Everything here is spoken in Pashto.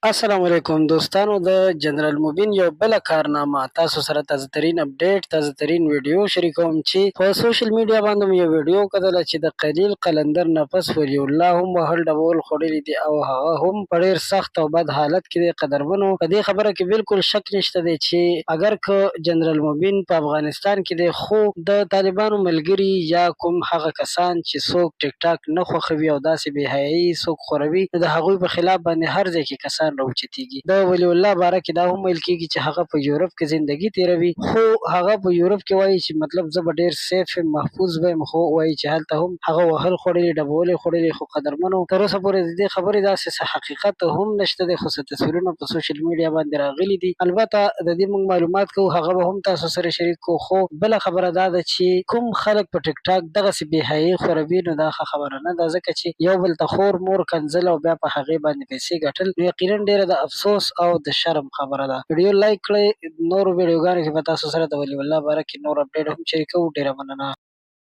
السلام علیکم دوستانو، د جنرال مبین یو بل کارنامه تاسو سره تازه ترین اپډیټ، تازه ترین ویډیو شریکوم چې په سوشل میډیا باندې مې یو ویډیو کتله چې د قلیل قلندر نه پس ولی الله هم وهل ډبول خوړلي دي او هغه هم په ډیر سخت او بد حالت کې دی. قدرمنو، په دې خبره کې بالکل شک نشته دی چې اگر که جنرال مبین په افغانستان کې دی، خو د طالبانو ملګري یا کوم هغه کسان چې څوک ټیک ټاک نه خوښوي او داسې بې حیايي څوک خوروي، نو د هغوی په خلاف باندې هر ځای کې کسان راوچتیږي. د ولی الله باره کې دا هم ویل کیږي چې هغه په یورپ کې زندگی تیروي، خو هغه په یورپ کې وایي چې مطلب زه به ډیر سیف یم، محفوظ به یم، خو وایي چې هلته هم هغه وهل خوړلي، ډبولې خوړلي. خو قدرمنو، تر اوسه پورې د دې خبرې داسې څه حقیقت هم نشته دی، خو څه تصویرونه په سوشل میډیا باندې راغلي دي. البته د دې موږ معلومات کوو، هغه به هم تاسو سره شریک کوو. خو بله خبره دا ده چې کوم خلک په ټیک ټاک دغسې بې حیايي خوروي، نو دا ښه خبره نه ده، ځکه چې یو بل ته خور مور کنځل او بیا په هغې باندې پیسې ګټل، نو یقینا ډېره د افسوس او د شرم خبره ده. ویډیو لایک کړئ، نورو ویډیوګانو کې به تاسو سره د ولی الله باره کې نور اپډیټ هم شریکوو. ډېره مننه.